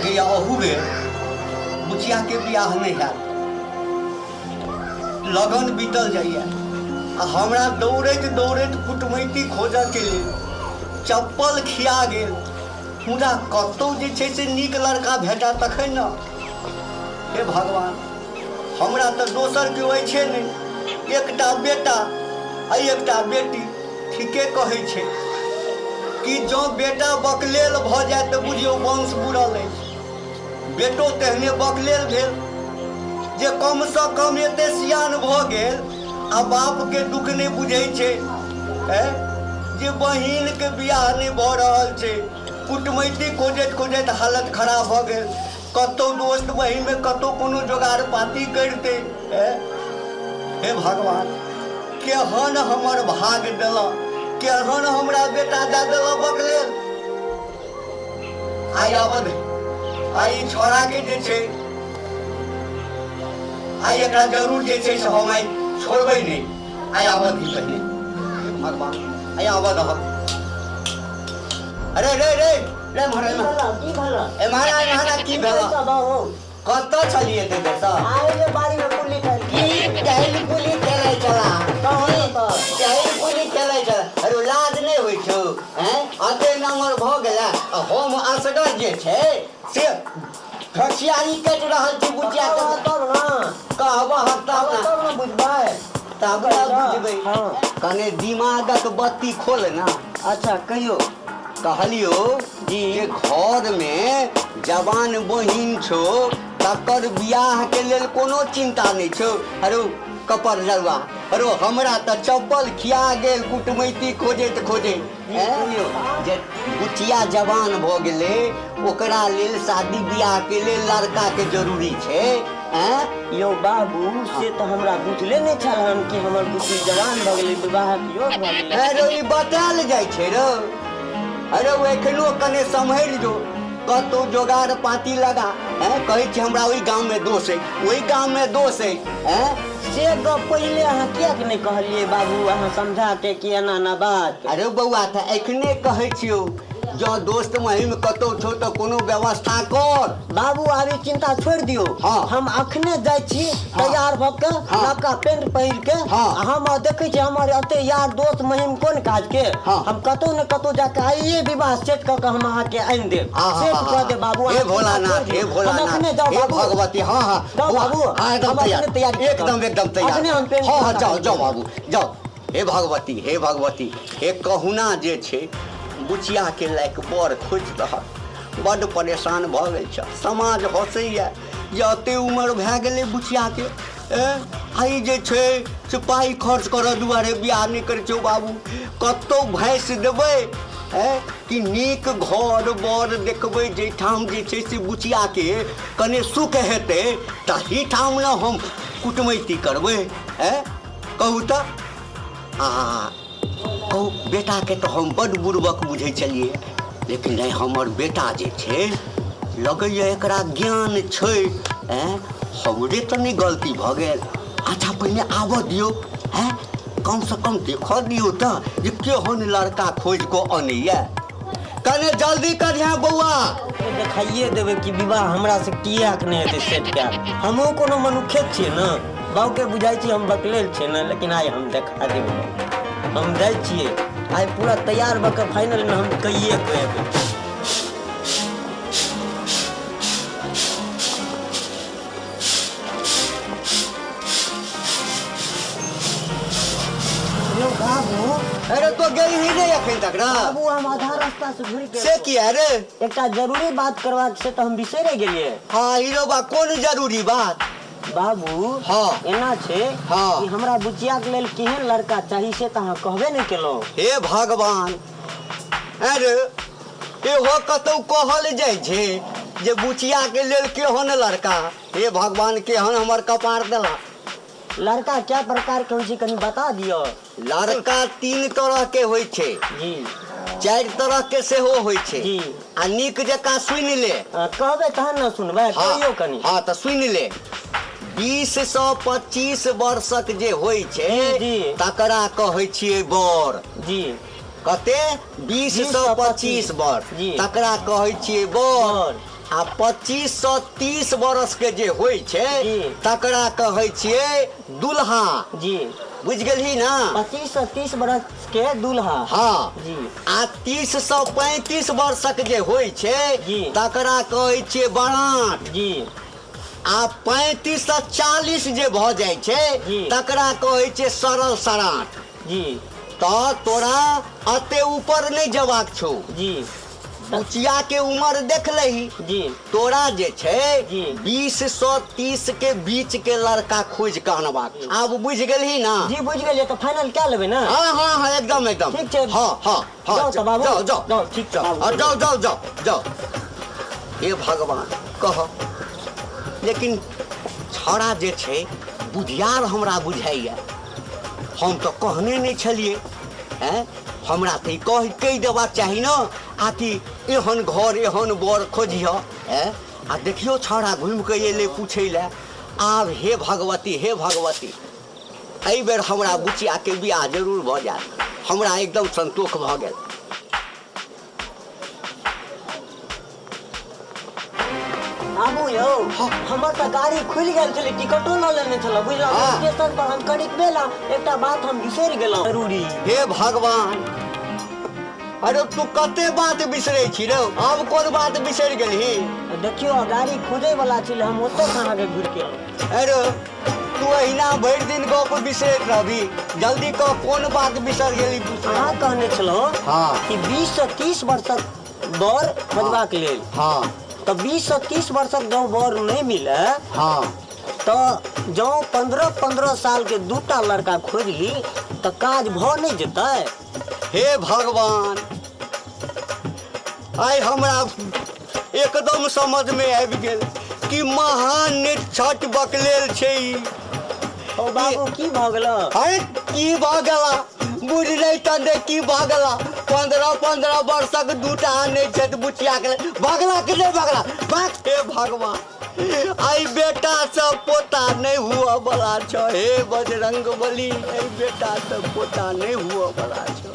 लगैया अहू बेर बुचियाके बियाह नहि हैत। लगन बीतल जाइए आ हमरा दौड़ैत दौड़ैत कुटमैती खोजऽके लेल चप्पल खिया गेल, मुदा कतहु जे छै से नीक लड़का भेटत तखन ने। हे भगवान, हमरा तऽ दोसर केओ अछि नहि, एकटा बेटा आ एकटा बेटी। ठीके कहै छै कि जँ बेटा बकलेल भऽ जाय तऽ बुझियौ वंश बुड़ल अछि। बेटो तेहने बकलेल भेल जे कमसँ कम एते सियान भऽ गेल आ बापके दुःख नहि बुझै छै, जे बहिनके बियाह नहि भऽ रहल छै। कुटमैती खोजैत खोजैत हालत खराब भऽ गेल। कतहु दोस्त बहिनमे कतहु कोनो जोगाड़ पाती करितै। हे भगवान, केहन हमर भाग देलक, केहन हमरा बेटा दए देलक बकलेल। आइ अवध आइ ई छोड़ाके जे छै, आइ एकरा जरूर जे छै से हम आइ छोड़बै नहि। आइ आबऽ दी पहिने। हे भगवान, आइ आबऽ दहक। अरे रे रे रे महाराज, की भेल? ए महाराज, महाराज की भेल? कतऽ छलियै एते देरसँ? आइ जे बाड़ी में पुली खेल की टहल पुली खेलै छला? टहल पुली खेलै छला। अरे लाज नहि होइ छौ? हैं, अते नम्बर भऽ गेला आ हम असगर जे छै से होशियारी कटि रहल छी बुचिया के। तब ना कहबह तब ना, तब ना बुझबै, तब ना बुझबै। हँ, कने दिमागक बत्ती खोल ना। अच्छा कहियो। कहलियो जी जे घर में जवान बहिन छौ तकर बियाह के लेल कोनो चिंता नहि छौ। अरे कपर जलवा, अरे हमरा तऽ चप्पल खिया गेल कुटमैती खोजैत खोजैत। जे बुचिया जवान भऽ गेलै ओकरा लेल शादी बियाह के लेल लड़का के जरूरी छै। यौ बाबू, से तऽ हमरा बुझले नहि छल हन कि हमर बुच्ची जवान भऽ गेलै, विवाहक योग्य भऽ गेलै। अरे ई बतायल जाइ छै रौ। अरे ओ एखनो कने सम्हरि जो, कतहु जोगाड़ पाती लगा। कहै छी हमरा ओहि गाममे दोष अइ, ओहि गाममे दोष अइ। से गप पहिले अहाँ किएक नहि कहलियै बाबू, अहाँ समझा के कि एना एना बात? अरे बौआ, तऽ एखने कहै छियौ, जँ दोस्त महिम कतहु छौ तऽ कोनो व्यवस्था कर। बाबू, आब ई चिंता छोड़ि दियौ। हँ। हम अखने जाइ छी तैयार भऽ के, हँ। नवका पेंट पहिर के। हँ। आ हम देखै छी हमर एते यार दोस्त महिम कोन काज के। हँ। हम कतहु ने कतहु जाके आइए विवाह सेट कऽ के हम अहाँके आनि देब। हाँ, हाँ, सेट हाँ, कऽ हाँ। देब बाबू, हे अहाँ चिंता भोलानाथ, छोड़ि हे दियौ। हम भोलानाथ, अखने जाउ हे बाबू। भगवती। हाँ हाँ, जाउ बौआ, बाबू, हाँ एकदम हम तैयार, अखने तैयारी एकदम करब। एकदम तैयार। अखने हम पेंट हाँ हाँ, कुर्ता जाओ पहिर जाओ लेब। बाबू जाओ। हे भगवती, हे भगवती, हे कहुना जे छै बुचिया के लायक बर खोजि रहल। बड्ड परेशान भऽ गेल छै, समाज हँसैया जे एते उमर भए गेलै बुचिया के, आइ जे छै से पाइ खर्च करऽ दुआरे बियाह नहि करै छौ बाबू। कतहु भैंस देबै कि नीक घर बर देखबै जाहिठाम जे छै से बुचिया के कने सुख हेतै, ताहि ठाम ने हम कुटमैती करबै। कहू तऽ, आ कहू, बेटाके तऽ हम बड्ड बुड़बक बुझै छलियै, लेकिन नहि, हमर बेटा जे छै लगैए एकरा ज्ञान छै। हमरे तऽ नहि गलती भऽ गेल? अच्छा पहिने आबऽ दियौ, कमसँ कम देखऽ दियौ तऽ जे केहन लड़का खोजि कऽ अनैया। कने जल्दी करिहे बौआ। देखाइए देबै कि विवाह हमरा से किएक नहि हेतै सेट कयल। हमहूँ कोनो मनुखे छियै ने। बाबूके बुझाइ छी हम बकलेल छियै ने, लेकिन आइ हम देखा देबै। हम जाइ छियै आइ पूरा तैयार भऽ कऽ, फाइनलमे हम कहिए कऽ एबै। यौ बाबू। अरे तो गेल ही नहीं अखन तक ना? बाबू, हम आधा रास्ता से घुरि के से किया रे? एकटा जरूरी बात करबाक छै तऽ हम बिसरि गेलियै। हाँ हीरो बा, कोन जरूरी बात? बाबू, हाँ। एना छै हाँ। कि हमरा बुचिया के लेल केहन लड़का चाही से तऽ अहाँ कहबे नहि केलहुँ। हे भगवान, अरे इहो कतौ कहल जाइ छै जे बुचिया के लेल केहन लड़का? हे भगवान, केहन हमर कपार देला। लड़का क्या प्रकार के होइ छै, कनि बता दियौ। लड़का 3 तरह के होइ छै। जी। 4 तरह के सेहो होइ छै। जी। आ नीक जकाँ सुनि ले। कहबै तहन ने सुनबै। हाँ, कहियौ कनि। हाँ तऽ सुनि ले, 20 से 25 वर्षक जे होइ छै जी, जी। तकरा कहै छियै बर। जी। कते? 20 से 25 वर्ष जी। तकरा कहै छियै बर। बर। आ 25 से 30 वर्ष के जे होइ छै तकरा कहै छियै दुल्हा। जी। बुझि गेलही ना? 25 से 30 वर्ष के दुल्हा। हाँ। जी। आ 30 से 35 वर्षक जे होइ छै तकरा कहै छियै बरात। जी। आ 35 से 40 जे भऽ जाइ छै तकरा कहै छै सरल सराट। जी। तऽ तोरा अते ऊपर नहि जबाक छौ। जी। बुचिया के उम्र देख लही। जी। तोरा जे छै 20 से 30 के बीच के लड़का खोज के अनबाक। आब बुझि गेलही ना? जी बुझि गेलियै। तऽ फाइनल कए लेबै ना? हाँ हाँ हाँ एकदम एकदम ठीक छै। हाँ हाँ हाँ जाउ तऽ बाबू। जाउ जाउ जाउ, ठीक छै बाबू। जाउ जाउ जाउ जाउ। हे भगवान कह, लेकिन छौड़ा जे छै बुधियार हमरा बुझाइया। हम तऽ कहने नहि छलियै। हैं, हमरा तऽ कहि देबाक चाही ने आकि एहन घर एहन बर खोजिह। हैं, आ देखियौ छौड़ा घुमि कऽ एलै पूछै लए। आब हे भगवती हे भगवती, एहि बेर हमरा बुचियाके बियाह जरूर भऽ जायत। हमरा एकदम संतोष भऽ गेल। आबू यौ, हमर तऽ गाड़ी खुलि गेल छलै, टिकटो लऽ लेने छलहुँ बुझलहुँ। स्टेशन पर हम कनिक बेला एकटा बात हम बिसरि गेलहुँ जरूरी। हे भगवान, अरे तू कते बात बिसरै छी रे, आब कोन बात बिसरि गेलही? देखियौ गाड़ी खुजै वाला छलै, हम ओतऽ से अहाँके घुरि के आउ। अरे तू अहिना भरि दिन गप बिसरैत रहबी, जल्दी कह कोन बात बिसरि गेली? अहाँ कहने छलहुँ हाँ कि 20 से 30 वर्षक बर खोजबाक लेल। हाँ। तऽ 20 से 30 वर्षक जँ बर नहि मिले हाँ तऽ जँ 15-15 साल के दूटा लड़का खोजि ली तऽ काज भऽ नहि जेतै? हे भगवान, आइ हमरा एकदम समझ में आबि गेल कि महान निछट बकलेल छै ई। ओ बाबू की भऽ गेल? अरे की भऽ गेला बुझलै तऽ की भऽ गेला? 15-15 वर्षक दूटा आनै छथि बुचिया के, भगला कि नहि भगला? हे भगवान, आइ बेटा से पोता नहि हुआ बला छ। हे बजरंग बली, एहि बेटा से पोता नहि हुआ बला छ।